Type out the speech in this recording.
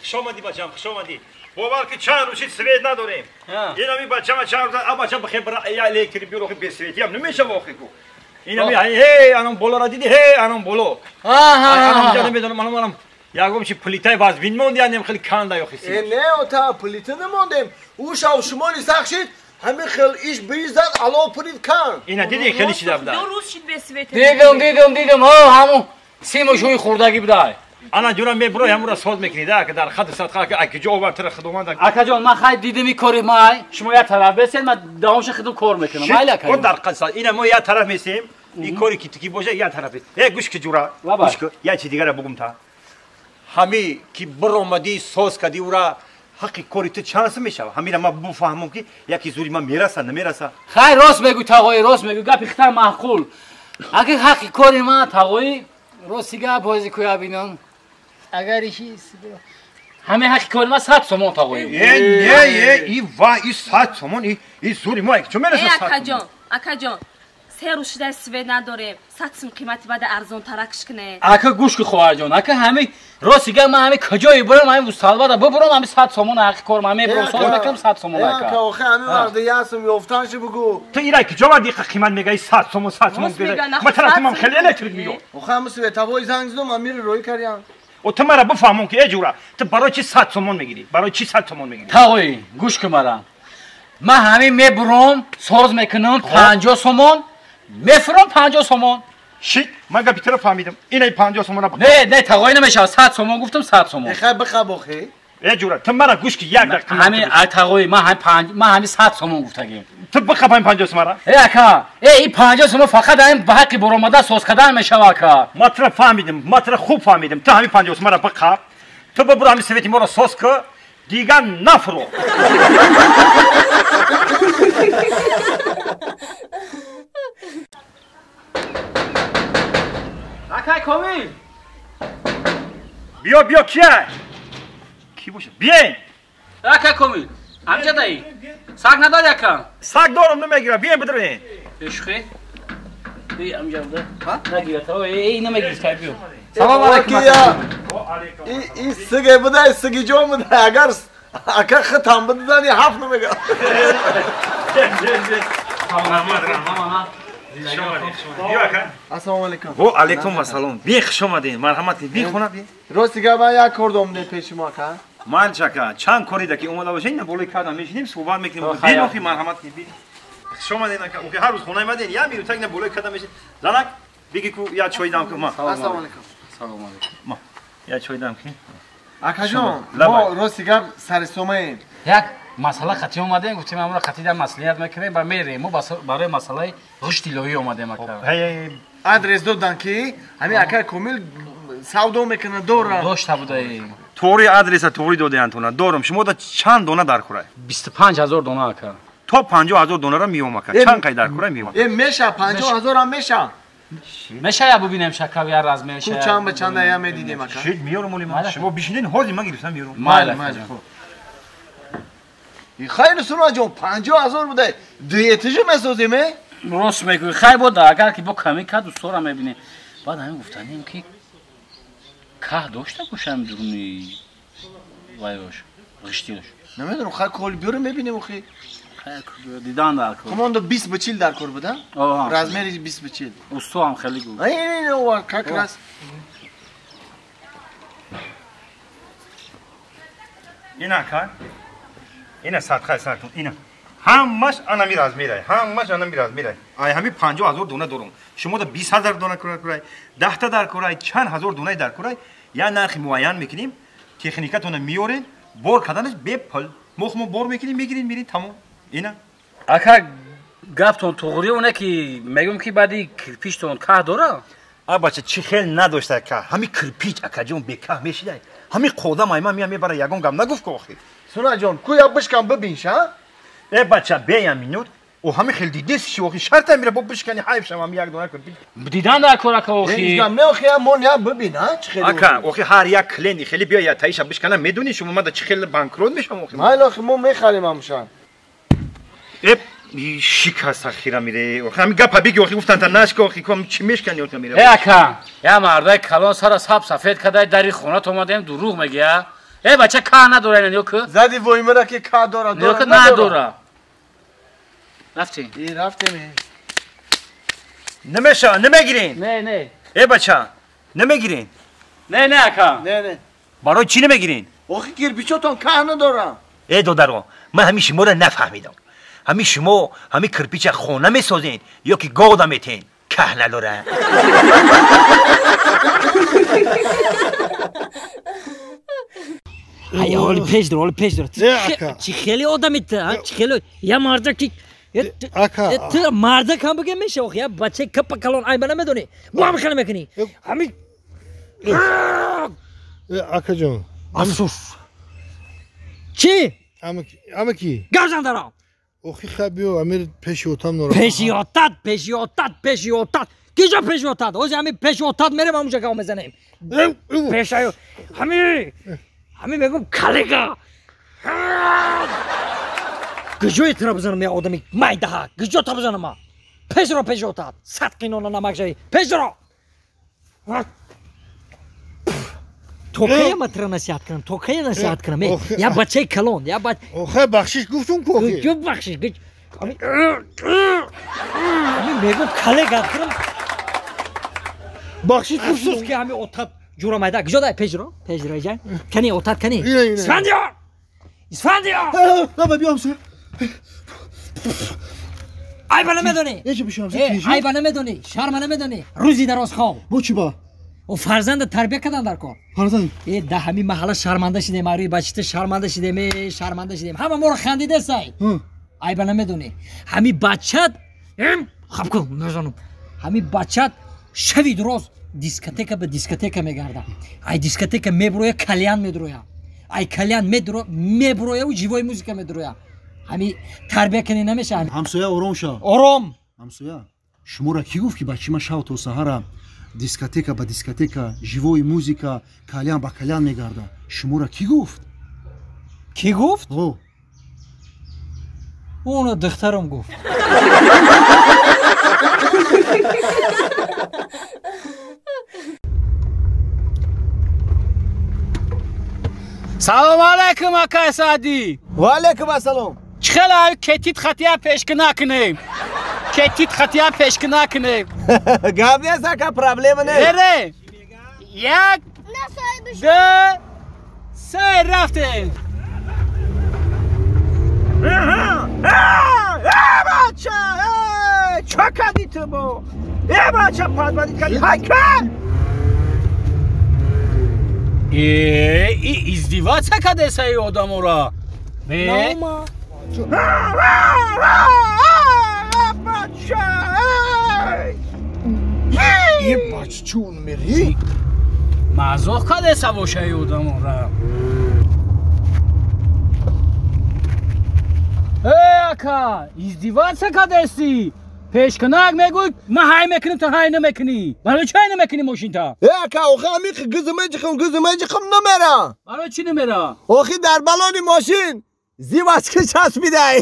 Хуш омадӣ бачам, хуш омадӣ. Бовар ки чанд рӯз шид свет надорем. Инами бачама чанд рӯз, а бачам бихе бира я электрик биёр, охи без светиам намешава охи ку. Инами ҳей, анам болора дидӣ, ҳей, анам боло. Аҳа, намедонам, анам анам. Ягом чи плитаи вазбин монди, анем хеле канда охи си. Э, не, ота плита намондем. Ӯ шав шумоли сахт шид, ҳамин хел иш биризад, ало пурид кан. Ина дидӣ хеле чида буда. Ду рӯз шид без свет. Дидам, дидам, дидам, ҳо, ҳамун симошои хурдагӣ будай. Ана ҷура мебурой, ҳамура соз мекунӣ да, ки дар хаду садқа ки акиҷо овар тира худованд. Акаҷон, ман хай дидим ин кори май, шумо як тараф бесед, ман давомша худам кор мекунам. Майли акаҷон. О дар қасад, ина мо як тараф месем, ин кори ки тики боша як тараф. Э, гӯш ки ҷура, гӯш ки, як чи дигара бугум та. Ҳами ки биромадӣ соз кардӣ ура, ҳаққи кори ту чанд сум мешава? Ҳамира ман буфаҳмам ки яки зури ман мераса, намераса. Хай рост мегӯй тағои, рост мегӯй, гапи хитар маъқул. Аги ҳаққи кори ман тағои, рости гап бозӣ кӯя бинам. Агар иши ҳаме ҳаққи кори ман 100 сомон тағои. Э, не, э, и ва, и 100 сомон, и зури мо чо мераса 100 сомон? Акаҷон, акаҷон, се рӯз шуда свет надорем, 100 сум қимати бада арзонтаракш кунед. Ака гӯш ки хоҳарҷон, ака ҳами рости гап ман ҳами куҷое бурам, ҳами усталбада бубурам, ҳами 100 сомон ҳаққи кор ман мебурам, соз мекунам 100 сомон ака. Ака, охи ҳами вақти як сум ёфтанши бугу. Ту ира куҷо варди қимат мегаи 100 сомон, 100 сомон? Ман тарафимам хеле электрик меё. Охи ҳами световой занг задум, ман мири рӯй кардям. О ту мара бифаҳмон ки э ҷура, ту барои чи 100 сомон мегирӣ? Барои чи 100 сомон мегирӣ? Тағои, гӯш кун мара. Ман ҳамин мебурам, соз мекунам 50 сомон, мефурам 50 сомон. Шит, ман гапи туро фаҳмидам. Инаи 50 сомона. Не, не, тағои намешавад. 100 сомон гуфтам, 100 сомон. Э, хай бихаб охи. Э ҷура, ту мара гӯш ки як дақиқа. Ҳамин тағои, ман ҳамин панҷ, ман ҳамин 100 сомон гуфтагим. Ту бихаб ҳамин 50 сомонро. Э ака, э ин 50 сомон фақат ҳамин ба ҳаққи баромада соз кардан мешавад ака. Ман туро фаҳмидам, ман туро хуб фаҳмидам. Ту ҳамин 50 сомонро бихаб. Ту бибур ҳамин свети моро соз ку, дигар нафуро. Акай Комил. Биё, биё, кия? Ки боша? Биёин. Акай Комил, ҳамҷа даи. Саг надори ака? Саг дорам, намегирам. Биёин бидроин. Бешухӣ? Би ҳамҷа буда. Нагирад. Эй, намегирифт, биё. Салом алейкум. И сиге буда, сиги ҷон буда. Агар ака хитам бидани ҳафт намегирад. Ассалому алайкум. Во алайкум ассалом. Би хуш омадед. Марҳамат. Би хона би. Рости гап ман як кор дорам пеши мо ака. Ман чака чанд кори да ки омада бошед, ина болои кардам мешинем, суҳбат мекунем. Би охи марҳамат би. Хуш омадед ака. Охи ҳар рӯз хона омадед, я минута ина болои кардам мешин. Занак биги ку я чой дам ку ма. Ассалому алайкум. Салому алайкум. Ма. Я чой дам ки. Акаҷон, мо рости гап сари сомаем. Як масъала қатъӣ омадем, гуфтем амро қатъӣ дар маслиҳат мекунем ва мерем. Мо барои масъалаи ғишти илоҳӣ омадем ака. Адрес додан ки ҳамин акай Комил савдо мекунад, дора. Дошта будаем. Тори адреса тори додаанд тона. Дорам. Шумо да чанд дона дар курай? 25000 дона ака. То 50000 донара меом ака. Чанд қай дар курай меом? Э, меша 50000 ҳам меша. Меша я бубинем шакав я размер ша. Ку чанд ба чанда я медидем ака. Шит меорам оли ман. Шумо бишинед, ҳозир ман гирифтам меорам. Майли, майли. Хайр Сунаҷон, 50000 буда. Дуэтижи месозем, э? Рост мегӯӣ. Хайр буда, агар ки бо камӣ кард, устора мебинем. Баъд ҳамин гуфтанем ки каҳ дошта бошам дуруни вайош, ғиштиёш. Намедонам, хайр кол биёрем мебинем охи. Хайр дидан дар кор. Команда 20 ба 40 дар кор буда? Размери 20 ба 40. Усто ҳам хеле гуфт. Не, не, как раз. Ина ка? Ина садқа сар кун. Ина. Ҳамаш анами размерай. Ҳамаш анами размерай. Ай ҳами 50000 дона дорум. Шумо да 20000 дона курай, 10 та дар курай, чанд ҳазор донаи дар курай, я нархи муайян мекунем, техникатонро меорен, бор карданаш бепул. Мо хумо бор мекунем, мегирем, мерем, тамом. Ина. Ака гаптон туғри оне ки мегӯм ки баъди кирпичтон каҳ дора? А бача чӣ хел надошта каҳ. Ҳами кирпич акаҷон бекаҳ мешидай. Ҳами қодам ай ман меям мебара ягон гап нагуфт ку охир. Сунаҷон, ку я бишкан бибинша? Э бача беям минут. О ҳами хел дидеси ши охи шарта мира бо бишкани ҳайф шавам як дона кирпич. Дидан дар кор ака охи. Ҳеҷ не охи мо не бибин, а чӣ хел. Ака охи ҳар як клиенти хеле биё я таиша бишкана медони шумо мада чӣ хел банкрот мешавам охи. Майли охи мо мехарем ҳамша. Э шикаста хира мире. Охи ҳами гапа биги охи гуфтан та нашка охи ком чӣ мешкани охи мире. Э ака, я мардай калон сара саб сафед кадай дари хонат омадем дурӯғ мегия. Э бача ка надора ина ниё ку. Зади воймара ки ка дора. Ниё ку надора. Рафтем. И рафтем. Намеша, намегирин. Не, не. Э бача, намегирин. Не, не ака. Не, не. Барои чӣ намегирин? Охи кирпичотон ка надора. Э додаро, ман ҳамин шуморо нафаҳмидам. Ҳамин шумо ҳамин кирпича хона месозен ё ки года метен? Кah надора. Ай, ҳоли пеш дур, ҳоли пеш дур. Чӣ хеле одами ту, чӣ хеле я марда ки ака. Ту марда кам бигем меша охи, я бача капа калон ай бана медони. Бо ҳам хеле мекунӣ. Ҳамин ака ҷон. Афсус. Чӣ? Амаки. Гап дарам. Охи хабио амир пеши отам нора. Пеши отат, пеши отат, пеши отат. Киҷо пеши отат? Ози ҳамин пеши отат мерем ҳамунҷа гап мезанем. Пешаю. Ҳамин ҳамин мегум коллега. Киҷое тира бизанам я одами майдаҳа? Киҷо та бизанам ма? Пешро пеши отат. Сад қинона намак шави. Пешро. То кая ма тира насиҳат кунам? То кая насиҳат кунам? Я бачаи калон, я бач. Охе бахшиш гуфтум ку охи. Ку бахшиш? Ҳамин мегум коллега кунам. Бахшиш гуфтум. Ки ҳамин отат ҷура майда. Киҷо дай пешро? Пешро иҷа. Кани отат кани? Исфандиёр! Исфандиёр! Баба биём се. Айба намедонӣ. Айба намедонӣ. Шарма намедонӣ. Рӯзи дароз хоб. Бо чӣ ба? О фарзанда тарбия кардан дар кор. Фарзанд? Э да ҳамин маҳалла шарманда шидем, арӯи бачита шарманда шидем, э шарманда шидем. Ҳама моро хандидасай. Айба намедонӣ. Ҳамин бачат хаб кун, мезанам. Ҳамин бачат шави дуроз дискотека ба дискотека мегардад. Ай дискотека мебуроя, кальян медуроя. Ай кальян мебурояву живой музыка медуроя. Ҳамин тарбия кунӣ намеша. Ҳамсоя ором шав. Ором. Ҳамсоя, шуморо кӣ гуфт ки бачи ман шав то саҳара дискотека ба дискотека, живой музыка, кальян ба кальян мегарда? Шуморо кӣ гуфт? Кӣ гуфт? О. Уно духтарам гуфт. Салом алейкум, акай Саъдӣ. Ва алейкум ассалом. Чӣ хела кетит хатия пешкӣ накунем? Кетит хатия пешкӣ накунем. Гап нест, ака, проблема нест. Берем. Як, ду, се, рафтем. Э бача, э чӣ кардӣ ту бо? Э бача, падбадид кардӣ. Ҳай кар! Э, и издеваться кардеса и одамора. Не? Е бач чун мери? Мазоқ кардеса боша и одамора. Э, ака, издеваться кардеси. Пешканак мегӯй, ман ҳай мекунам, ту ҳай намекунӣ. Барои чӣ ҳай намекунӣ мошинта? Э ака, охи ҳамин гизм меҷихам, гизм меҷихам намера. Барои чӣ намера? Охи дар балони мошин зивачки часпидай.